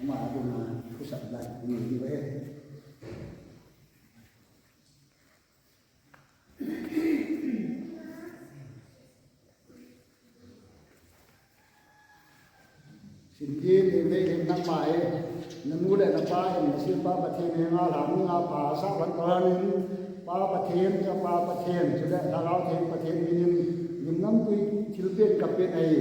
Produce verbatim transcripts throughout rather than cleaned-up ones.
Ama aduna khusat lai ni ni ve. Sinti ni ve hin nang pa e, na nu le na pa in na sin pa Pathen henga lam nga pa sa ban ta nin, Pa Pathen, Chapa Pathen, chule Lhagao Theng Pathen minin, lim nam tui thil pen ka pen ahi.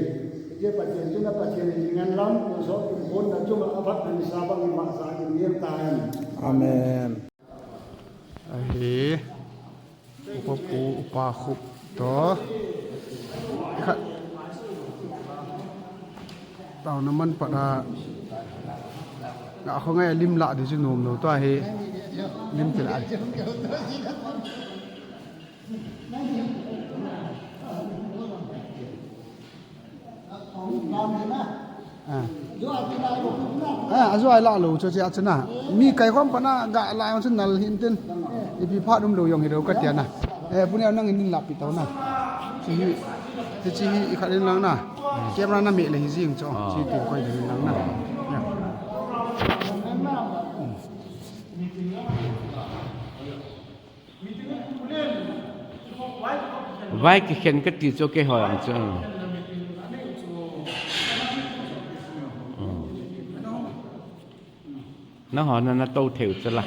Hiche Pathen chu na Pathen hi ngen lang, tu so tu bon na chunga abat na ni sa bang ma sa ni ngen ta hen. Amen. Ahi. Upa pu, upa khup to. Khat. Taona man pat a. Nga khongai lim la di chu nom lo to ahi. Lim ti la. Ah. Ah, ajo ai la lo cho che achana. Mi kai khom pana ga la yong chun nal hin tin. Ipi phat um lo yong hi lo ka tia na. Eh, puni nang in la pi tau na. Chi hi, chi hi i khat in lang na. Camera na me le hi jing cho. Chi ti koi din lang na. Ya. Vai kikhen ka ti chu keiho ang chu. Nangho na na to thei u chu la.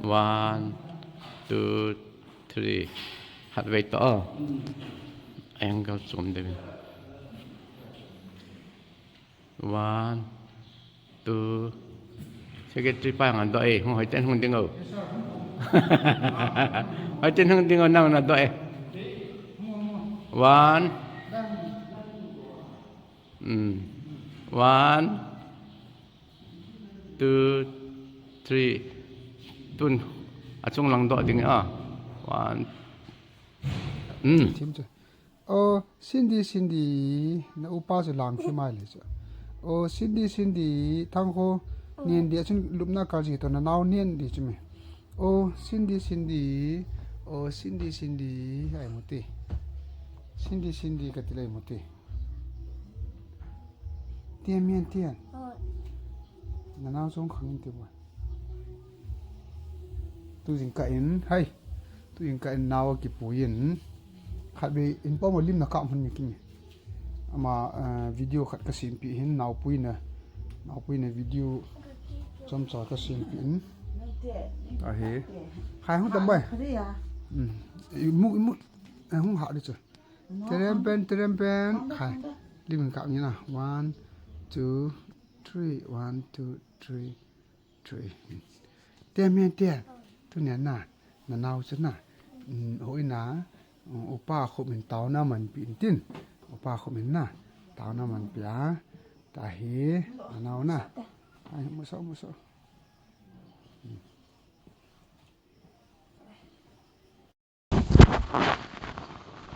One, two, three. Hat vei to. Angle zoom de. One, two. Secretary pa ngan do e. Hung hoi ten hung ding o. Hoi ten hung ding o nang na do e. One. Mm. One, two, three. Tun achung lang doh ding a. One. Mm. Thim chu. Oh, Cindy, Cindy, na upa chu lang khi mai le chu. Oh, Cindy, Cindy, Thangkho, nen di achun lupna kal ji to na nao nen di chu mi. Oh, Cindy, Cindy, oh, Cindy, Cindy, ai muti. Cindy, Cindy, ka ti lai muti. Tian mian tian. Hoi. Na nao chong khang in ti bo. Tu jing ka in, hai. Tu jing ka in nao kipui in. Khat be in pa mo lim na ka mun mi king. Ama, eh, video khat ka sem pi hin nao pui na. Nao pui na video chom cha ka sem pi in. Ahi. Khai hung tam bai. Mm. Imu, imu. Eh, hung ha di chu. Terem pen, terem pen. Khai. Lim ka mi na. One, two, three. One, two, three, three. Te men te. Tu ne na. Na nao chu na. Mm, hoi na. Mm, upa khop min tao na man pi in tin. Upa khop min na. Tao na man pi a. Ta hi. Na nao na. Ai, mu so, mu so.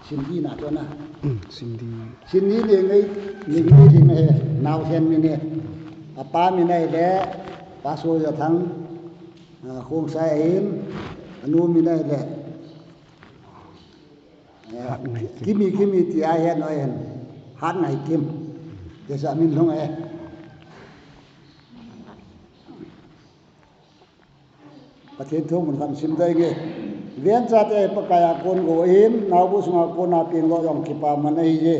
Cindy na to na. Mm, Cindy. Cindy ni ngai, ni ngai ding he, nao hian mi ni. Apa mi nai le, Pa Sojathang, ah, Khongsai ahin, anu mi nai le. Ah, Hatngaikim. Kimi, Kimi ti a hian oi hen. Hatngaikim. Te sa min long e. Pathen thu mun khat sim dai nge. Ven chate Pakai a kon go in, naobu sunga kon a piang lo jong kipa man ahi je.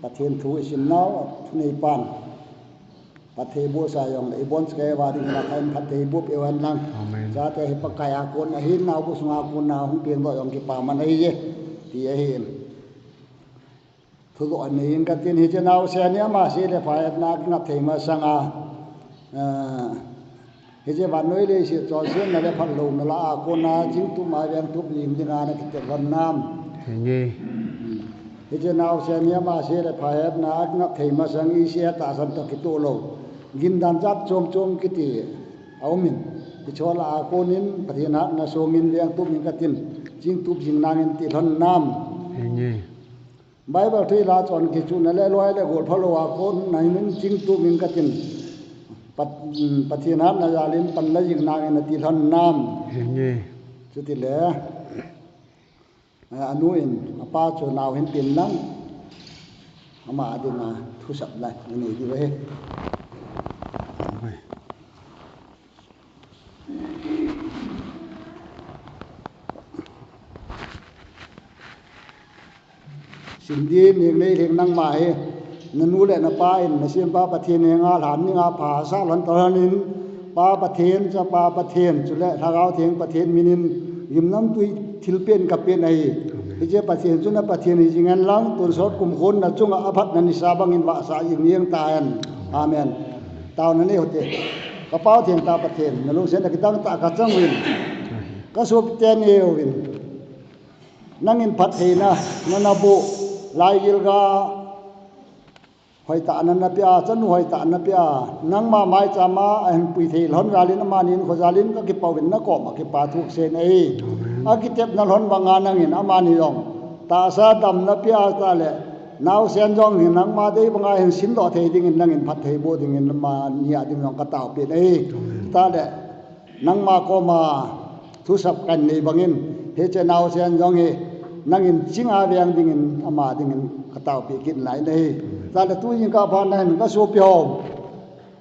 Pathen thu i sim nau, a thu nei pan. Pathen bu sa jong le, i bon chke va ding na khan Pathen bu pe wan lang. Amen. Chate hi Pakai a kon ahin, naobu sunga kon a hung piang lo jong kipa man ahi je. Ti ahi in. Thudoh anei in ka tin hiche naosen hi ama se le pha hetna a kingap thei masang a. Ah, hiche vannoi leiset chonsetna le phatlouna lah a kona chingtup a vengtup lim dinga na kitel lhon nam. Henge. Hiche naosen hi ama se le pha hetna a kingap thei masang i se a tahsan toh kitoh lou. Gindan jat chom chom kiti a um in. Hiche lah a konin Pathen hatna songin vengtup in ka tin. Chingtup jing nangin ti lhon nam. Henge. Bible thu i la chon kichuhna le loi le gol phalou a kon nai nun chingtup in ka tin. Pat, um, Pathen hatna jal in pan la jing nangin ati lhon nam. Henge. Chuti le, eh, anu in, apa chu nau hin pen lang. Ama dinga thusap la, nei diu ahi. Henge. Cindy, Nenglei lheng nangma hi, nanu le napa in, nasempa Pathen henga lhan dinga pha sah lhon ta lhon in, Pa Pathen, Chapa Pathen, chule Lhagao Theng Pathen min in, gimnamtui thilpeh kapen ahi. Hiche Pathen chu na Pathen hi jing hen lang, tonsot kumkhon na chunga aphatna nisa bangin vahsa jing jeng tahen. Amen. Taona nei u hite. Ka Pau thengtah Pathen, na lungsetna kidang tah a kachang uvin. Ka sopite neo uvin. Nangin phattheina, na naboh, laigil ga, hoitah na napeh a, chanu hoitah napeh a, nangma maicham a, ahin pui thei lhon jal in amani in kho jal in ka kipah uvin na koma kipa thu kasei ahi. Amen. Akitepna lhon banga nangin amani jong tahsa damna peh a tale, naosen jong hin nangma dei banga hin simdoh thei dingin nangin phatthei boh dingin amani a ding jong ka taopeh ahi. Amen. Tale, nangma koma thusap kanei bangin, hiche naosen jong hi nangin chinga veng dingin, ama dingin ka taopeh kit nalai ahi. Tale tu jingkah phat nahin ka sopi ho,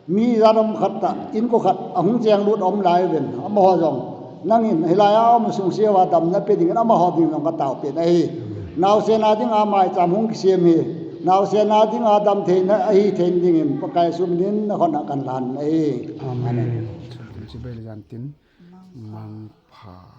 mi jat um khat tah, inko khat ahung chenglut aum lai uvin, amaho jong nangin hilai a um sung seh uva damna pe dingin amaho ding jong ka taopeh ahi. Naosen a dinga maicham hung kisem hi, naosen a dinga damtheina ahi thei dingin Pakai sum in na khut a kan lhan ahi. Amen. Amen. Chibai le jan tin. Mangpha.